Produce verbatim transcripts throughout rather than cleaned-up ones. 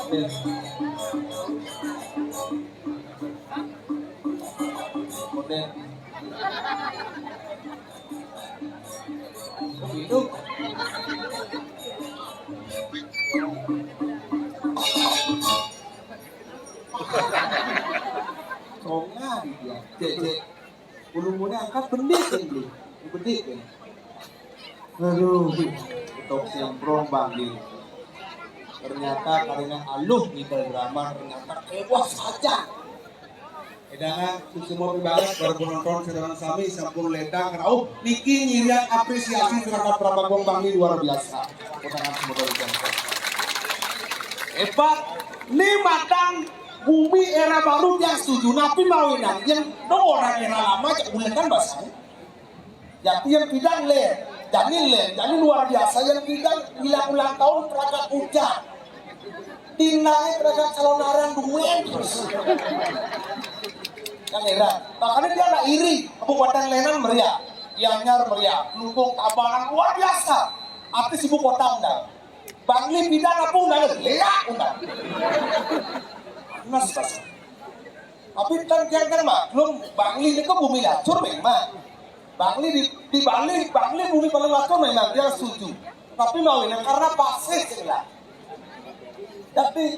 Model. Itu. Tonga di dia. Cek, cek. Ulun mune angkat bedik kan, Bli. Bedik kan. Aduh, betok semprong, Bang, Bli. Ternyata karena aluh ngikel drama, ternyata kewas saja. Edangan, semua banget, para penonton, saudara sami, sampun ledang, rauh, niki nyirian apresiasi terhadap Prabangkong Bangli luar biasa. Tepuk tangan semua dari Bangkong. Hebat, ni matang bumi era baru yang setuju, napi mawinan, yang dong orang era lama, cak bulan kan basang. Jadi yang tidak le, jadi le, jadi luar biasa yang tidak bilang ulang tahun perangkat ucap. Tindae terhadap calon arang duit terus. Kan heran. Makanya dia nak iri. Kabupaten Lenan meriah, Gianyar meriah, Klungkung, Tabanan luar biasa. Artis ibu kota undang. Bangli pindah apa undang? Leak undang. Panas pas. Tapi kan dia kan maklum, Bangli ini kan bumi lacur memang. Bangli di, di Bangli, Bangli bumi paling lacur memang dia setuju. Tapi mau ini karena pasir sih lah. Tapi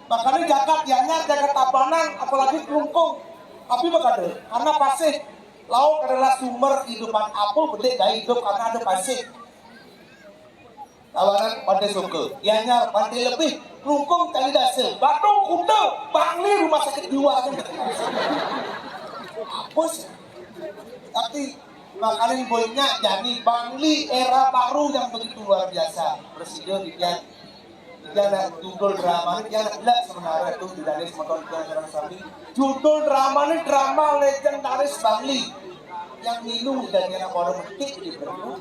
makanya jagat Gianyar, jagat Tabanan, apalagi Klungkung. Tapi makanya karena pasir, laut adalah sumber kehidupan. Apa bedik dari hidup karena ada pasir. Tabanan Pantai Suka, Gianyar Pantai Lebih, Klungkung Tali Dasa, Badung Kuta, Bangli rumah sakit jiwa kan. Apa sih? Tapi makanya banyak jadi Bangli era baru yang begitu luar biasa. Presiden dia, dia nak judul drama ni, dia nak gelak sebenarnya tu di dalam semeton tuan orang sami. Judul drama ni drama legendaris Bangli yang milu dan yang orang metik di Bangli.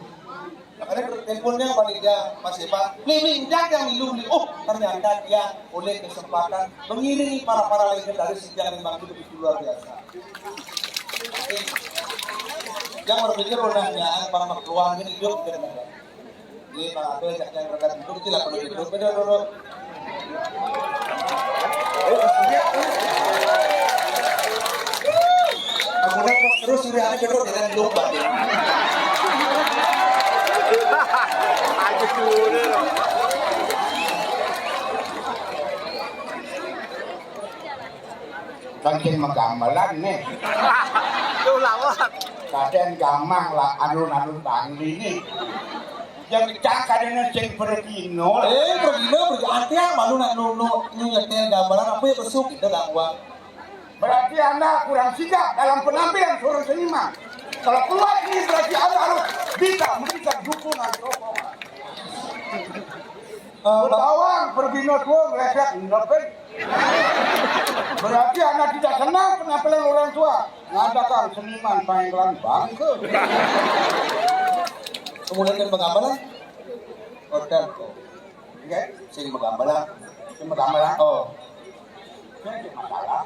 Makanya teleponnya panitia Mas Epa, keliling dia yang milu ni. Oh, ternyata dia oleh kesempatan mengiringi para-para legendaris yang memang itu begitu luar biasa. Yang berpikir orangnya para keluarga hidup dan ini Pak Abel, yang mereka hidup, tidak perlu hidup, beda dulu. Aku nak terus sudah ada jodoh dengan lomba. Kan sing magamelan nih. Tuh lawan. Kadang gamang lah alun-alun Bangli nih. Yang cak kadang sing pergi nol. Eh, pergi nol, pergi antiang, malu nak nunu, nu nyetel gambaran apa ya besuk, kita gangguan. Berarti Anda kurang sigap dalam penampilan seorang seniman. Kalau keluar ini berarti Anda harus bisa memberikan dukungan, sokongan. Eh, Bang. Bawang, pergi nol tua, ngelepek, ngelepek. Berarti Anda tidak senang penampilan orang tua. Ngadakan seniman panggilan bangke. Kemudian kan menggambar lah. Hotel kok. Oke, sing menggambar lah. Sing menggambar lah. Oh. Sing masalah.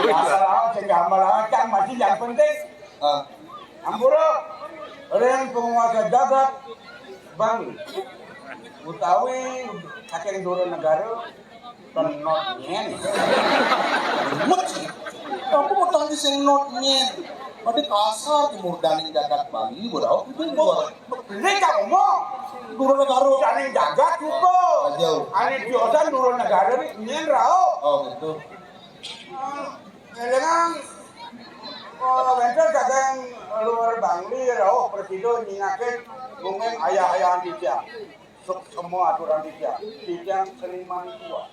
Masalah sing gambar lah, kan masih yang penting. Ah. Ampura, ring penguasa jagat Bangli utawi saking dura negara, ten not nyen. Remet sih. Aku mau tadi sing not nyen. Tadi kasar timur daning jagat Bangli, bodoh. Itu gua. Ini cak omong. Dura negara. Daning jagat cukup. Aja. Ane biosan dura negara ni nyen rao. Oh, gitu. Elengang, oh, wénten saking luar Bangli rauh prasida nyingakin mungkin ayah-ayahan titiang. Suksma aturan titiang. Titiang seniman tua.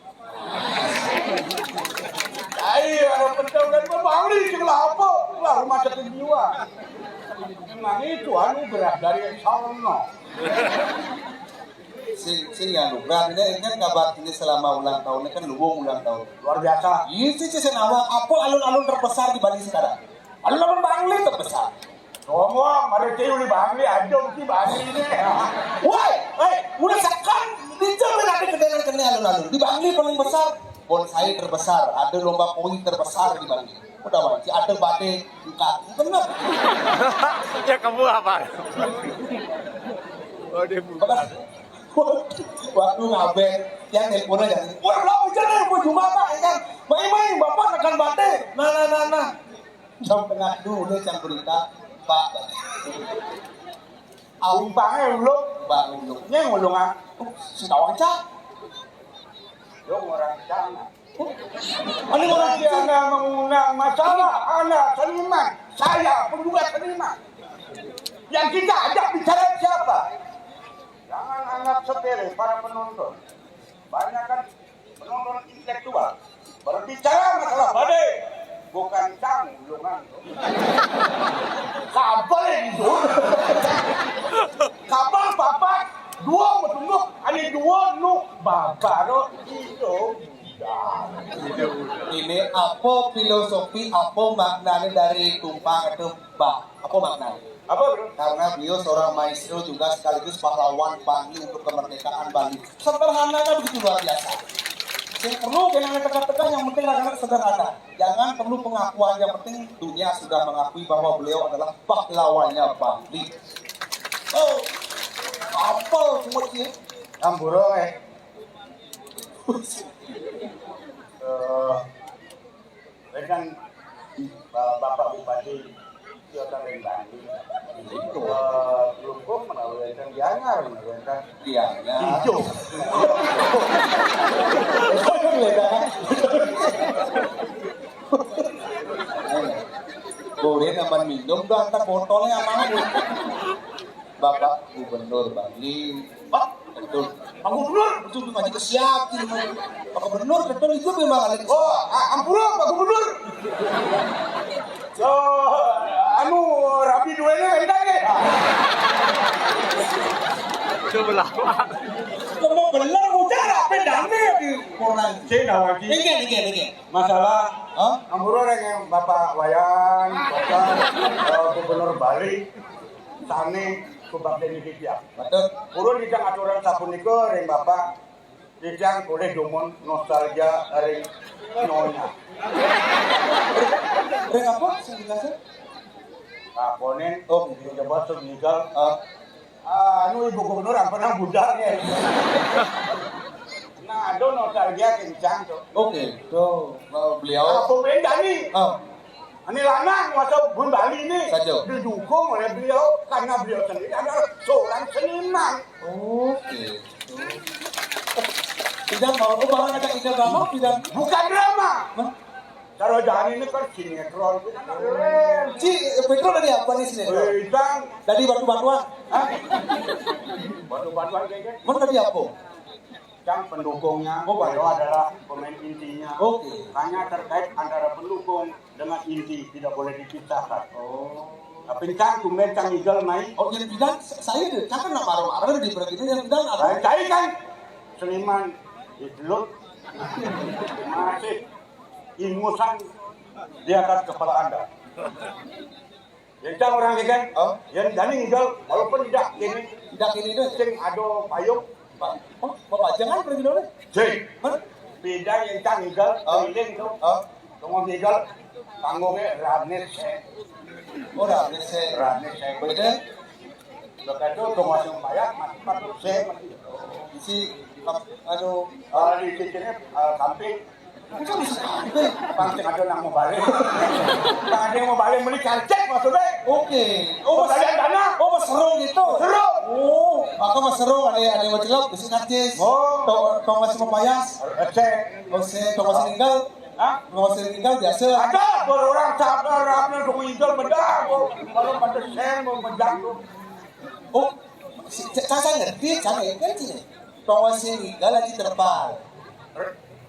Ai, ada pentol dan Bangli sing lah apa? Lah rumah sakit jiwa. Memang itu anugerah dari sono. Sing, sing ya anugerah ini kan kabar ini selama ulang tahunnya kan luwung ulang tahun. Luar biasa. Iya sih, sih, sing awal. Apa alun-alun terbesar di Bali sekarang? Alun-alun Bangli terbesar. Ngomong, mari tiup di Bangli, aja di Bangli ini. Woi, eh, udah sekarang di Jember ada kedengaran kena alun-alun. Di Bangli paling besar, bonsai terbesar, ada lomba koi terbesar di Bangli. Udah, Bang, si ada badai buka. Bener. Ya, kamu apa? Oh, dia buka. Waktu ngabek. Yang telepon aja. Wah, belum hujan nih, gua cuma apa, ya kan? Main-main, bapak tekan batik. Nah, nah, nah, nah. Jam tengah dulu, jam berita, Pak. Aung Pak, eh, uluk. Pak, uluk. Nyeng ulung, ah. Si tawang, Cak. Yo, orang sana. Ini orang Anda mengundang masalah, Anda seniman, saya pun juga seniman. Yang kita ajak bicara siapa? Jangan anggap sepele para penonton. Banyak kan penonton intelektual. Berbicara masalah badai, bukan cang, ulungan. Kabel itu. Kabel papat, dua bertumbuk, ada dua nu babaro itu. Ini apa filosofi, apa maknanya dari tumpang itu, Pak? Apa maknanya? Apa, Bro? Karena beliau seorang maestro juga sekaligus pahlawan Bali untuk kemerdekaan Bali. Sederhananya begitu luar biasa. Yang perlu jangan teka-teka, yang penting anak-anak sederhana. Jangan perlu pengakuan, yang penting dunia sudah mengakui bahwa beliau adalah pahlawannya Bali. Oh, apa semua sih? Ampura, eh. Eh, kan, eh, Bapak Bupati, dia kan dari Bali. Eh, Klungkung menawi wonten Gianyar, menawi wonten Gianyar. Ijo. Boleh nambah minum, dah, antar botolnya apa? Bapak Gubernur Bali. Pak, betul. Pak Gubernur, betul, ngaji ke siap ini. Pak Gubernur, betul itu memang ada. Oh, a-, ampura, Pak Gubernur. So, anu, rapi duanya entah ke? Coba lah. Kamu bener, udah rapi damai di orang. Saya dah lagi. Ini, ini, ini. Masalah, hah? Ampura yang Bapak Wayan, Bapak, eh, Gubernur Bali, sane kubak dene titiang. Betul. Purun titiang aturan sapunika ring Bapak, titiang polih dumun nostalgia ring nyonya. Ring apa? Sing jelasin? Takonin, oh, gitu. Coba sing ngigal. Ah. Ah, anu, Ibu Gubernur ampun budal ya. Nah, ada nostalgia kencang tuh. Oke, tuh, eh, beliau. Apa beda nih? Ah. Ini lanang masa pun Bali ini. Saja. Didukung oleh beliau karena beliau sendiri adalah seorang seniman. Oke. Tidak mau, oh, barang ada tidak drama, tidak. Bukan drama. Hah? Kalau Jahan ini kan sinetron, kita nggak keren. Ci, Petro dari apa nih sinetron? Eh, Bang. Dari batu-batuan. Hah? Batu-batuan kayaknya. Mana dari apa? Yang pendukungnya, oh, beliau adalah pemain intinya. Oke. Hanya terkait antara pendukung dengan inti, tidak boleh dipisahkan. Oh. Tapi Cang, tumben Cang Igel main. Oh, yang bilang, sa-, saya deh, Cang kan nggak marah-marah di berarti yang bilang apa? Saya cari kan seniman di Belut. Masih ingusan di atas kepala Anda. Yang Cang orang ini kan, oh, yang Dani Igel, walaupun tidak ini, tidak ini itu sing ada payung. Pak, oh, Bapak jangan pergi dulu. Sing. Hah? Beda yang Cang Igel, oh, keliling tuh. Oh. Tunggu Igel, panggungnya rame seng. Oh, rame seng. Rame seng. Beda? Begitu tunggu sing payah, mati, mati seng, mati. Si, ap-, anu, eh, di sini, eh, samping. Itu bisa sampai. Pang sing ada nang mau balik. Pang ada yang mau balik, meli karcek maksudnya. Oke. Oh, Mas, kalian tanah? Oh, Mas Serung gitu. Serung. Oh, aku Mas Serung, ada, ada yang mau celok, bisa karcis. Oh. Tong, tong masih mau payas. Ecek. Oh, se, tong masih tinggal. Hah? Tong masih tinggal biasa. Ada, orang sabar, apa, tong tinggal bedah. Kalau pada sen, mau bedah tuh. Oh, si, ca-, ca-, saya ngerti, saya ngerti. Tong masih tinggal lagi terpal.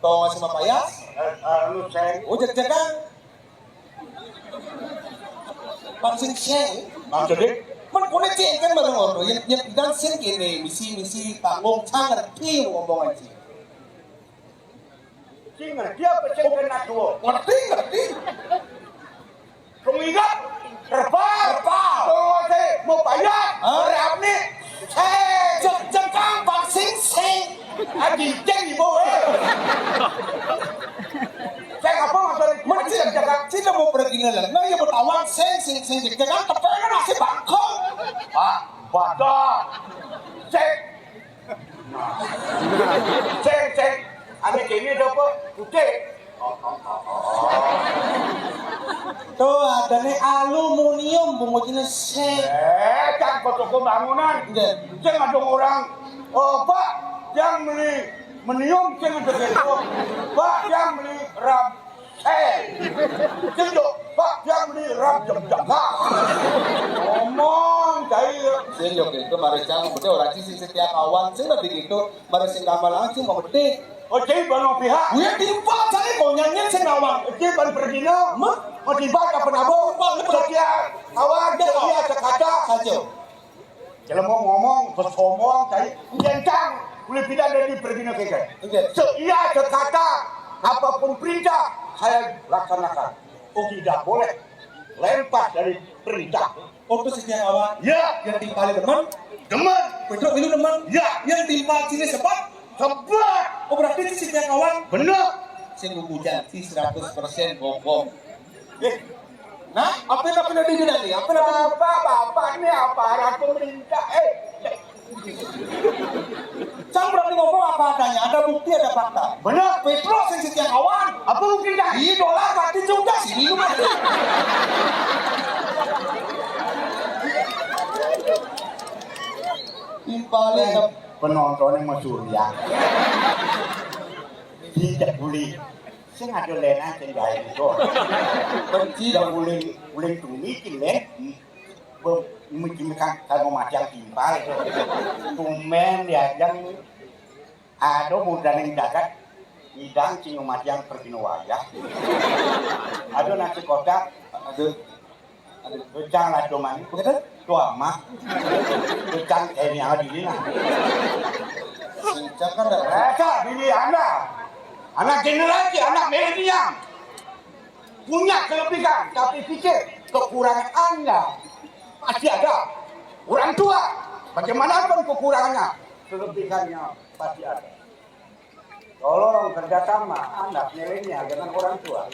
Tong masih mau payas. Eh, eh, lu sen. Oh, jeg-, jegang. Pang sing seng. Maksudnya? Men koné céngkén bareng ora. Yén, yén bilang sing kéné, misi, misi, tanggung, sangerti omongan sing. Sing ngerti apa sing kena dua? Ngerti, ngerti. Sing ingat, terbang. Terbang. Sing mau bayar. Hah? Berani. Sing. Jek-, jekang, Pang sing, sing. Adi, jeng, ibu, eh. Sing apa maksudnya? Mesti jekang. Sing mau pergi nelen. Nah, ya mau tawang, sing, sing, sing, jekang, tapi kan masih bangkok. Pak, badak. Sing. Sing, sing. Ané kéné sapa? Putih. Tuh, adané aluminium bungkusnya sing. Eh, cang ke toko bangunan. Nggih. Sing ada orang, "Oh, Pak, yang beli menium, sing ada gitu. Pak, yang beli ram, eh, sing dok, Pak, yang beli ram jam jam." Ngomong, cai. Sing yo gitu, mari cang, udah orang sih setia kawan, sing lebih gitu, mari sing tambah langsung mau gede. Oh, cai, bano pihak. Gue timpal, cai, mau nyanyiin sing nawang. Cai, ban pergina. Mah? Mau tiba kapan abo? Setia kawan, setia sekata. Aja. Jelema ngomong, sombong, cai. Jentang, boleh pindah dari pergina ke. Oke. Setia sekata, apapun perintah, saya laksanakan. Oh, tidak boleh. Lempar dari perintah. Oh, terus yang awal? Ya. Yang timpal demen? Demen. Pedro itu demen? Ya. Yang timpal sini sebat? Sebat. Oh, berarti itu sih yang awal? Bener. Sing hujan, si seratus persen bohong. Eh, nah, apa yang pernah dibilang nih? Apa yang pernah Bapak, Bapak ini aparat pemerintah. Eh, Cang berani ngomong apa adanya, ada bukti, ada fakta. Bener. Petrol sing setiap kawan. Apa bukti dah? Iya, dolar mati juga sih, lu mati. Timpalé. Penontonnya mau Surya. Tidak boleh. Sing ada lena sing gawe iku. Benci dong uling, uling tumi iki, Lén. Be-, mesti kan kalau mati yang timpal itu. Tumben diajang. Aduh, mudaning jagat ngidang sing mati yang pergi wayah. Aduh, nasi kotak. Aduh. Aduh, gejang lah domani. Betul? Tua mah. Gejang ini ada diri lah. Sejak kan dah. Rasa diri Anda. Anak generasi, anak milenial. Punya kelebihan, tapi pikir kekurangan Anda pasti ada. Orang tua, bagaimanapun kekurangannya, kelebihannya pasti ada. Tolong kerjasama anak milenial dengan orang tua.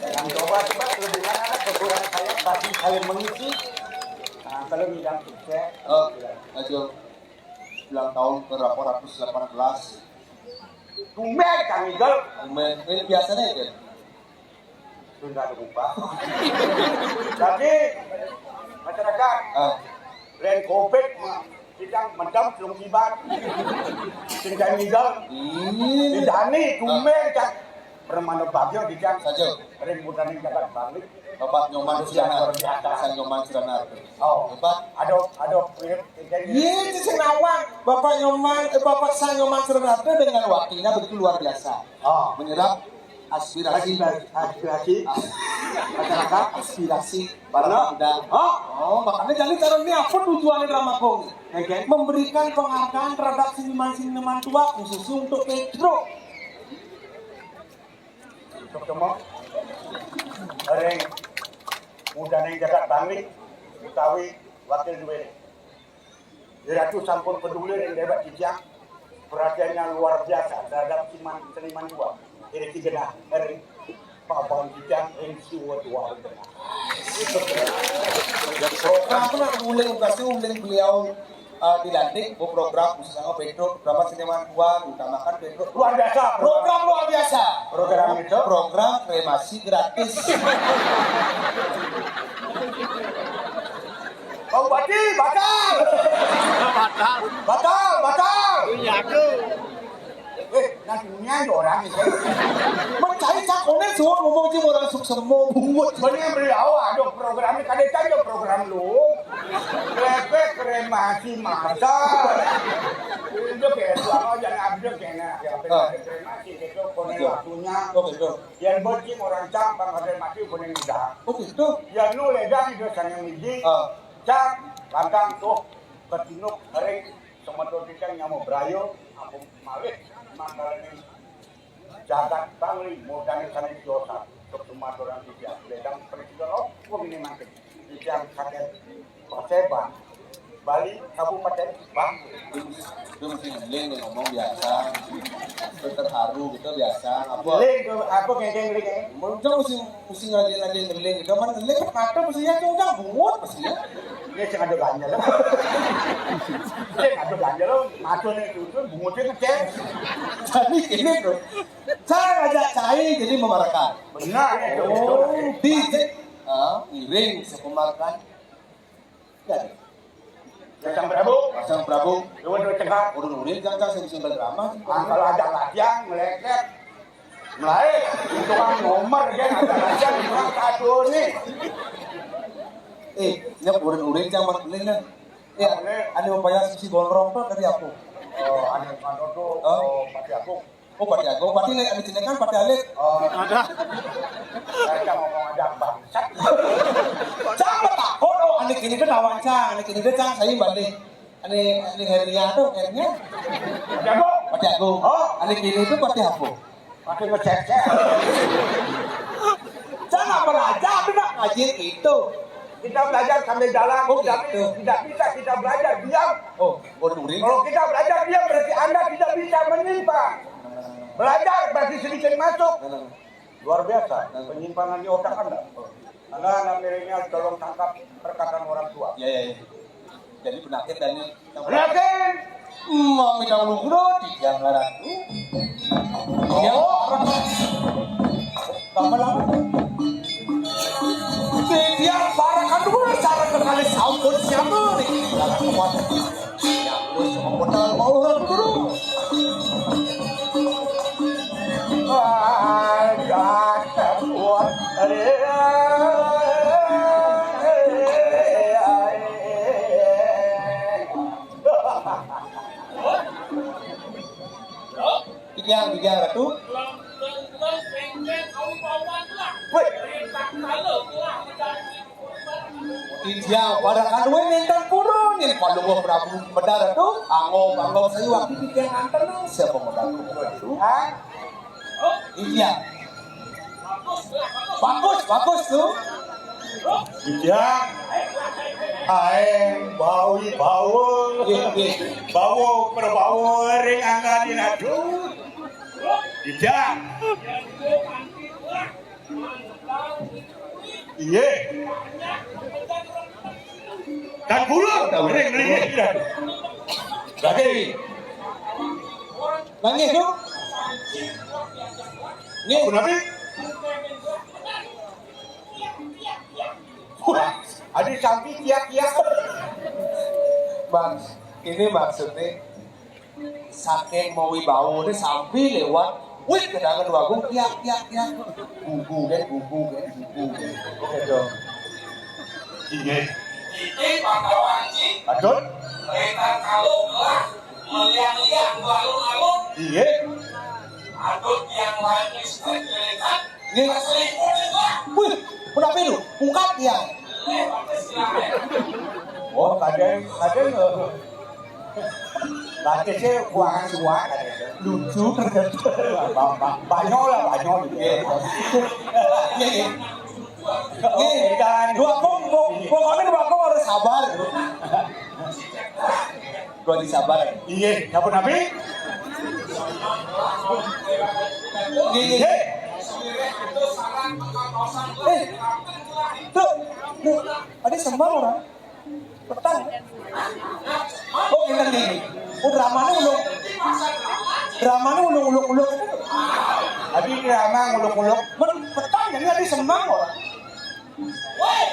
Jangan coba-coba kelebihan anak, kekurangan saya, pasti saling mengisi. Nah, kalau ngidang sukses. Oh, aduh. Ulang tahun ke delapan ratus delapan belas. Tumben, Kang Igel. Tumben. Ini biasanya ya, Ken? Sudah ada upah. Tapi, masyarakat, ah, lain covid, mah, kita mendam belum tiba. Tinggal Igel. Ini. Idani, tumben, Kang. Permana bagyo, Kang. Saja. Ring mudaning jagat balik. Bapak Nyoman Sirana. Luar biasa. Sang Nyoman Sirana. Oh. Bapak. Ada, ada, iya, itu sing nawang. Bapak Nyoman, eh, Bapak Sang Nyoman Sirana dengan wakilnya begitu luar biasa. Oh. Menyerap aspirasi. Aspirasi, aspirasi. As-, masyarakat. Aspirasi para pemuda. Oh. Oh, makanya jadi cara ini apa tujuannya drama kong? Oke. Memberikan penghargaan terhadap seniman-seniman tua, khususnya untuk Pedro. Ketemu ring mudaning jagat Bangli utawi wakil duwene. Iratu sampun peduli ring dewek titiang, perhatiannya luar biasa terhadap siman, seniman tua. Iri genah ring papan titiang ring siwa dua genah. Program pun aku uling, pasti uling beliau, eh, dilantik, bu program khusus sama Pedro, program seniman tua, utamakan Pedro. Luar biasa. Program luar biasa. Program itu? Program kremasi gratis. Pak Bupati, batal. Batal. Batal, batal. Iya, tuh. Eh, nah, dunia ada orang itu. Mencari cak onen suwun ngomong sih orang suksemo bungut. Bener beliau, aduh, programnya kada saja program lu. Lepek kremasi massal. Itu kayak selama jangan abdul kena. Ya, kremasi gitu, kono waktunya. Oh, gitu. Yang bocil orang cak, bang ada mati, kono udah. Oh, gitu. Ya, lu ledang itu sana midi. Ah. Cak, lantang tuh, ketinuk, ring, semeton kita nyamuk berayo, aku malih, mangkal ini. Jagat Bangli, modane sane biasa, tuk sumaturan titiang. Ledang presiden, oh, kok ini mangkin. Titiang kaget Paseban, Bali, Kabupaten Bangli. Itu mesti ngeling nih, ngomong biasa. Terharu gitu biasa. Apa? Ngeling ke, apa ngengeng ngeling, eh? Mungkin mesti, mesti ngeling, ngeling, ngeling. Cuman ngeling mata mestinya tuh udah bungut mestinya. Ini sing ada ganjel. Sing ada ganjel, maco nih, bungut ini kecil. Jadi gini tuh. Saya ngajak cai jadi memarakan. Benar. Oh, di ah, ngiring saya memarakan. Ya. Sang Prabu. Sang Prabu. Dewa Dewa Cengkak. Urun-urun jangan sing single drama. Ah, kalau ada latihan, ngeleket. Mulai, itu kan nomor, dia ada latihan, orang kado nih. Eh, ini urun-urun jangan main nih. Ya, ada upaya sisi gondrong tuh dari aku. Oh, ada kado tuh. Oh, pati aku. Oh, pati aku. Pati nih, ada jenengan, pati alit. Oh. Ada. Saya ngomong aja bangsat. Jangan takut, oh, anak ini tuh nawan, Cang. Anak ini tuh, Cang, saya balik. Ane, ane hernia tuh, hernia. Pati aku. Pati aku. Oh. Ane kini itu pati apa? Pati ngecek-cek. Jangan belajar, tidak ngaji itu. Kita belajar sambil jalan. Oh, tidak, gitu. Tidak bisa kita belajar diam. Oh, oh, duri. Kalau kita belajar diam, berarti Anda tidak bisa menyimpang. Belajar berarti sedikit masuk. Nah, nah. Luar biasa, penyimpangan di otak Anda. Anda anak milenial, tolong tangkap perkataan orang tua. Ya, ya, ya. Jadi penyakit dan ini. Penyakit! Mami dahulu kudu di Jakarta. Ya. Oh. Lama-lama. Dia para kan dulu cara kekali sampun siapa nih? Kuat. Tiang, tiang, Ratu. Wih. India pada kanduwe nenten purun, yen Palungguh Prabu medal tu, anggo, anggo sayu waktu pikiran anten, siapa modal tu? Ha? India. Bagus, bagus tu. India. Ae, bawi, bawa. Nggih, nggih. Bawa, perbawa, ring angga dinadu. India. Iye. Dan burung, ring, ring, ring. Lagi. Nangis tu. Nggih. Punapi? Wah, adi sampi kiak-kiak. Bang, ini maksudnya saking mau wibawa ni sampi lewat. Wih, kedangan wagung kiak, kiak, kiak. Gugu kan, gugu kan, gugu kan. Oke dong. Inggih. Ini Pak Kawan, Ji. Adut. Kereta kalau gelah, meliang-liang, alun-alun. Inggih. Adut yang lain listrik, kereta. Nggih. Wih, kenapa itu? Bukan dia. Oh, kadang, kadang, eh, batisnya kuangan suara, kadang. Lucu. Ba-, ba-, banyak lah, banyak gitu. Iya, iya. Nggih, dan dua kong, pok-, pokoknya dua kong harus sabar. Gua disabar. Iya, nyampun nabi. Iya, iya. Eh, tuh, tuh, ada sembang orang. Petang. Oh, kita gini. Oh, dramanya ulung. Dramanya ulung, ulung, ulung. Tapi drama ulung, ulung. Men, petang, jadi ada sembang orang.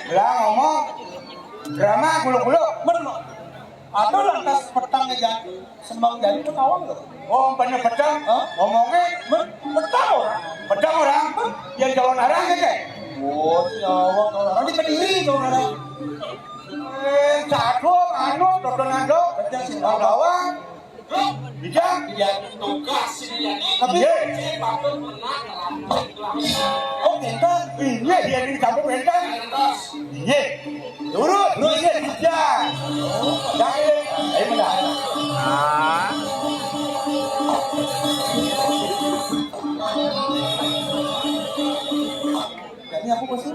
Lah ngomong, drama guluk-guluk. Men, atau lantas petang aja, sembang jadi ketawa nggak? Oh, umpamanya petang, hah? Ngomongnya men, petang orang. Petang orang, yang calon arang ya, Kak? Oh, nyawa kalau orang di Kediri, calon arang. Eh, satu, anu, dodonan do, petang sih, bawang. Ijang. Iya. Tugas si Yadi. Tapi iya. Si patut menang dalam. Oh, pinter. Iya, dia di kampung pinter. Iya. Lurus, lurus, iya, Ijang. Jangan, ayo, menang. Ah. Jadi aku pasti.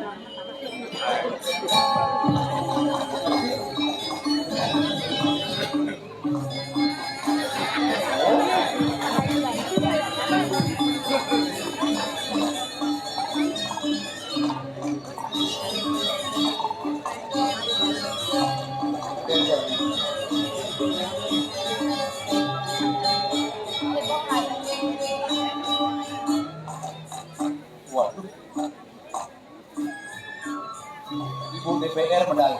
P R medal.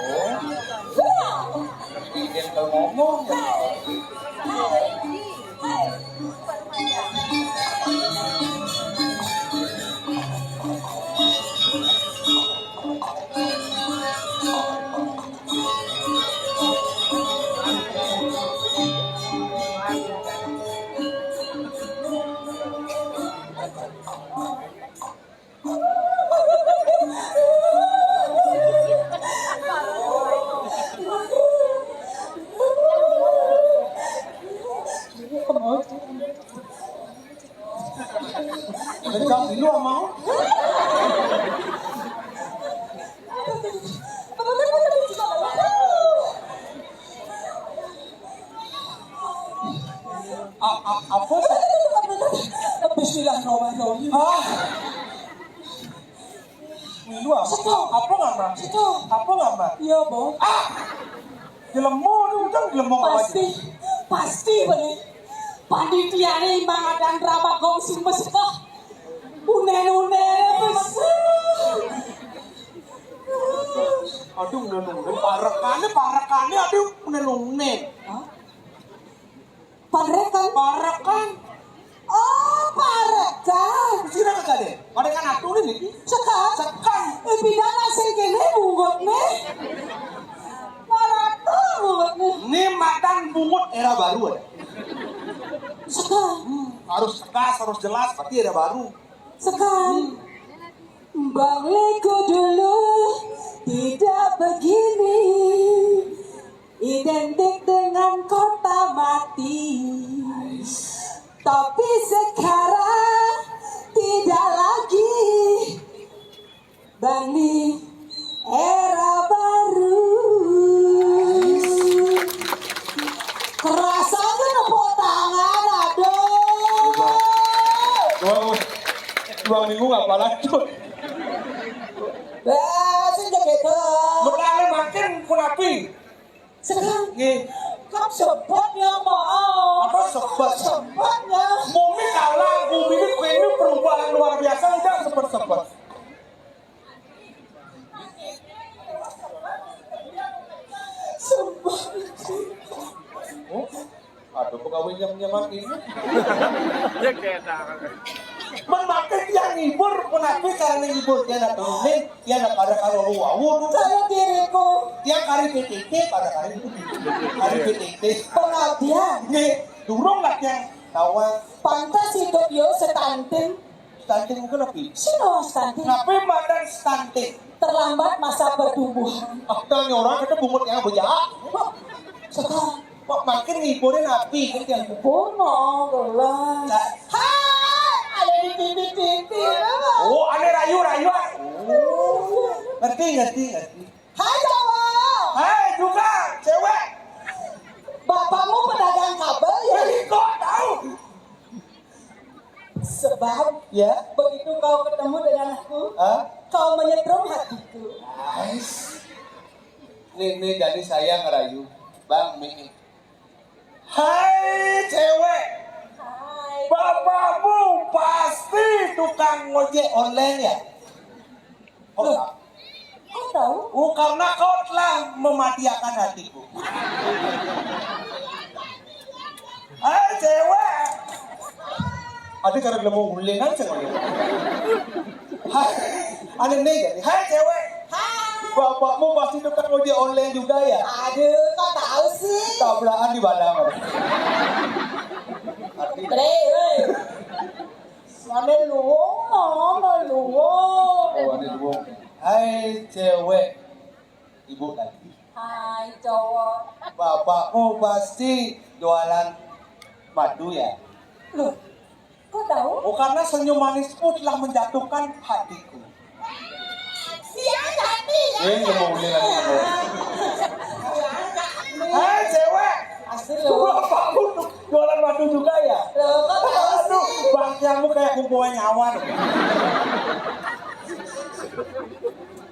Oh, dia ngomong. Kencang dulu, mau. A-, a-, apa? Bismillahirrahmanirrahim. Ah. Milu apa? Situ. Apa nggak, Mbak? Situ. Apa nggak, Mbak? Iya, Bos. Ah! Jelema, udah jelema apa aja? Pasti, pasti bener. Panitiane Imang Adan Ramagong sing mesek. Unen-unen, mesek. Aduh, unen-unen. Parekane, parekane, aduh, unen-unen. Hah? Parekan? Parekan. Oh, parekan. Sira kagak deh. Parekan atuh nih. Sekan. Sekan. Eh, pidana sing kene bungutne. Marata bungutne. Ini madan bungut era baru ada. Sekan. Hmm, harus tegas, harus jelas, berarti era baru. Sekan. Bang Leko dulu tidak begini, identik dengan kota mati. Tapi sekarang tidak lagi. Bang Li, era baru. Kerasa aja nepuk tangan, aduh. Dua, dua minggu nggak apa lanjut. Wah, sing joget. Mutane makin kunapi. Sekarang. Nggih. Kok sebut ya, maaf. Apa sebut? Sebut ya. Bumi kalah, bumi ini, ini perubahan luar biasa, udah sebut-sebut. Sebut. Oh, ada pegawai yang nyaman ini. Ya, kayak tak. Men mangke tiyang ngibur, menawi carane ngibur tiyang nak turunin, tiyang nak pada karo wau. Saya diriku. Tiyang kari P T T, pada kari P T T. Kari P T T. Pengabdian. Nggih, durung lah tiyang tawang. Pantes hidup yo stunting. Stunting mungkin lebih. Sino stunting? Kenapa madan stunting? Terlambat masa pertumbuhan. Ah, tanya orang kita bungut yang bejak. Sekarang. Kok makin ngiburin api kan yang Bono, kelas. Hai, ada di titik-titik. Oh, ada rayu-rayu. Oh, ngerti, ngerti, ngerti. Hai, cowok. Hai, juga, cewek. Bapakmu pedagang kabel, ya? Ih, kok tahu? Sebab, ya, begitu kau ketemu dengan aku, hah? Kau menyetrum hatiku. Ais. Nih, nih, jadi saya ngerayu. Bang, nih. Hai, cewek. Hai. Bapakmu pasti tukang ngojek online, ya? Oh, loh, kok tahu? Oh, karena kau telah mematiakan hatiku. Hai, cewek. Ada cara mau uling aja kali. Hai, aneh nih jadi. Hai, cewek. Hai. Bapakmu pasti tukang ojek online juga, ya? Aduh, kok tahu sih? Tabrakan di Balang. Artinya. Bre, hei. Mana lu? Mana lu? Oh, ada dua. Hai, cewek. Ibu tadi. Hai, cowok. Bapakmu pasti jualan madu, ya? Loh, kok tahu? Oh, karena senyum manismu telah menjatuhkan hatiku. Siang hati, ya. Eh, nggak mau ulang lagi, nggak mau. Hai, cewek. Asli, loh. Bapakmu tuh jualan madu juga, ya? Loh, kok tahu sih? Aduh, bangkianmu kayak kumpulnya nyawa.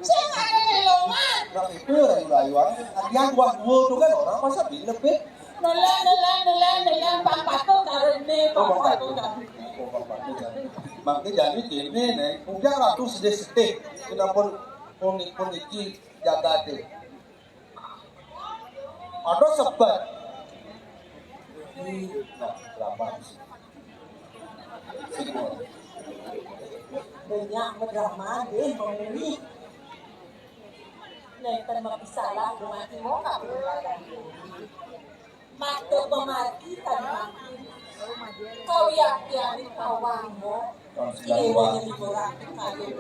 Sing ada di rumah. Lah, itu ya, ayu-ayu aja. Yang buah dua tuh kan orang masa bilek, Beb? Nelen, nelen, nelen, nelen, Bang Patung karo ini, Bang Patung karo ini. Mangke jani kene, nah, puja ratu sedih-sedih, kenapa pun, pun iki jagate. Ada sebab. Nah, berapa? Banyak bedrama deh, memilih. Nenten mabisalah, rumah timur, kabeh. Mata pemargi kan mati. Kau yang tiari pawang mo, kini wajah diborak kayu.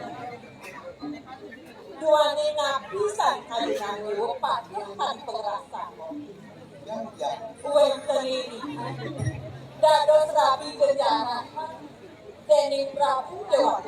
Duane napi san kayu nanggu, pati kali pengerasa mo. Uwentene dados rabi genjaran dening Prabu Dewa.